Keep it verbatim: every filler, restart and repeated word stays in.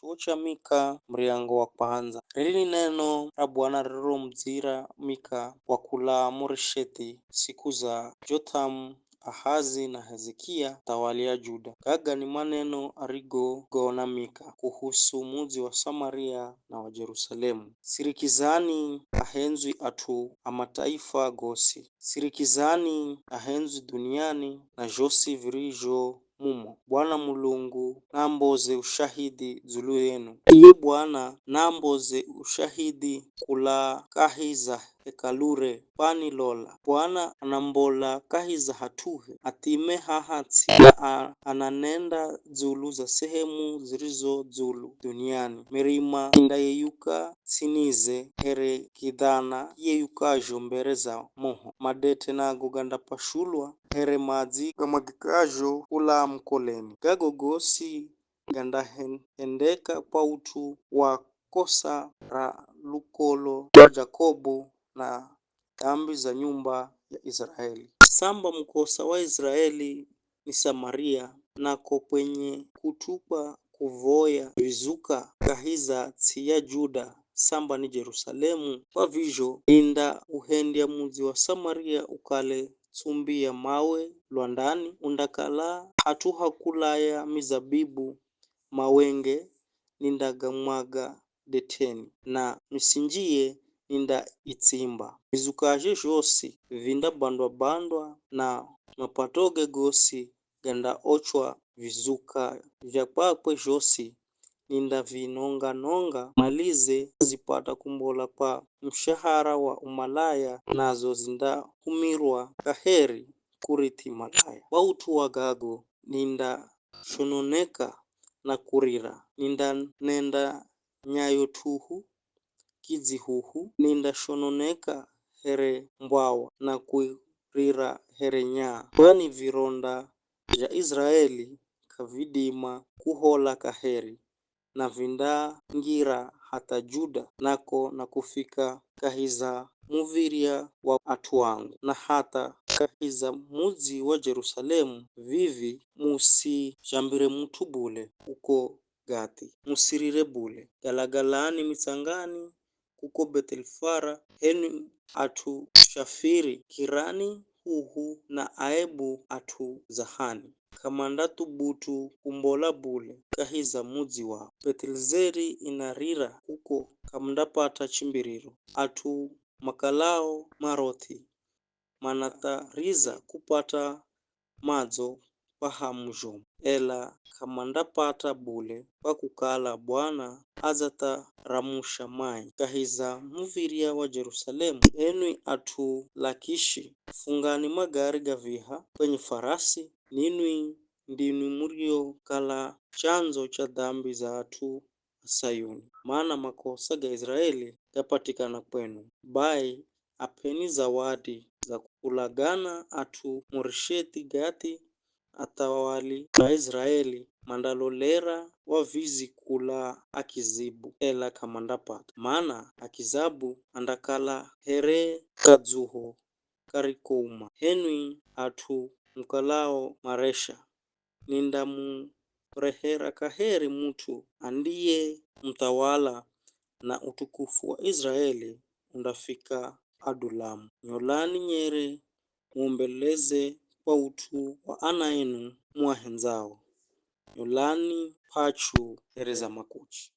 Chuwo cha Mika, muryango wa kwandza. Riri ni neno ra Bwana ririromudzira Mika wa kula Moreshethi siku za Jothamu, Ahazi na Hezekia, athawali a Juda. Gaga ni maneno arigogaona Mika kuhusu mudzi wa Samaria na wa Jerusalemu. Sirikizani, ahendzwi at'u a mataifa gosi. Sirikizani, ahendzwi dhuniani na zhosi virizho mumo. Bwana Mulungu naamboze ushahidhi dzulu yenu. Iye Bwana naamboze ushahidhi kula kahi za hekalure, kwani lola, Bwana anambola kahi za hat'uhe, athime haha ts'i, na a-, ananenda dzulu za sehemu zirizo dzulu dhuniani. Mirima indayeyuka ts'inize here kidhana kiyeyukazho mbere za moho. Madete nago gandapashulwa here madzi gamwagikazho kula mukoleni. Gago gosi gandahendeka kwa ut'u wa kosa ra lukolo lwa Jakobu na dambi za nyumba ya Israeli. Samba mukosa wa Israeli ni Samaria, nako kwenye kutukwa kuvoya vizuka kahi za ts'i ya Juda samba ni Jerusalemu. Kwa vizho, nindauhendya mudzi wa Samaria ukale tsumbi ya mawe lwandani, undakala hat'u ha kulaya mizabibu, mawenge nindagamwaga det'eni, na misinjiye nindaitsimba. Vizukazhe zhosi vindabandwa-bandwa, na mapatoge gosi gandaochwa vizuka. Vya kwakwe zhosi nindavinonga-nonga, malize zipata kumbola kwa mushahara wa umalaya, nazo zindahumirwa kaheri kurithi malaya. Kwa ut'u wa gago nindashononeka na kurira, nindanenda nyayo t'uhu, kidzihuhu, nindashononeka here mbwawa na kurira here nyaa, kwani vironda zha Israeli k'avidima kuhola kaheri, na vindangira hatha Juda, nako na kufika kahi za muv̱irya wa at'u angu, na hatha kahi za mudzi wa Jerusalemu. Vivi musizhambire mut'u bule kuko Gathi, musirire bule. Galagalani mitsangani kuko Bethel-fara, h'enwi at'u Shafiri, kirani huhu na aebu at'u Zahani. K'amandathubutu kumbola bule kahi za mudzi wao. Bethel-zeri inarira kuko, k'amundapata chimbiriro. At'u makalao Marothi manathariza kupata madzo kwa hamu zhomu, ela k'amandapata bule, kwa kukala Bwana adzatharamusha mai kahi za muv̱irya wa Jerusalemu. Enwi at'u Lakishi, fungani magari ga viha kwenye farasi, ninwi ndinwi muriokala chandzo cha dhambi za at'u a Sayuni, mana makosa ga Israeli gapatikana kwenu. Bai ap'eni zawadi za kulagana at'u Moreshethi-Gathi, athawali a Israeli mandalolera wavizi kula Akizibu, ela k'amandapata, mana Akizabu andakala here kadzuho karikouma. H'enwi at'u mukalao Maresha, nindamurehera kaheri mut'u andiye muthawala, na utukufu wa Israeli undafika Adulamu. Nyolani nyere muombeleze kwa ut'u wa ana enu muahendzao. Nyolani p'ach'u here za makuchi.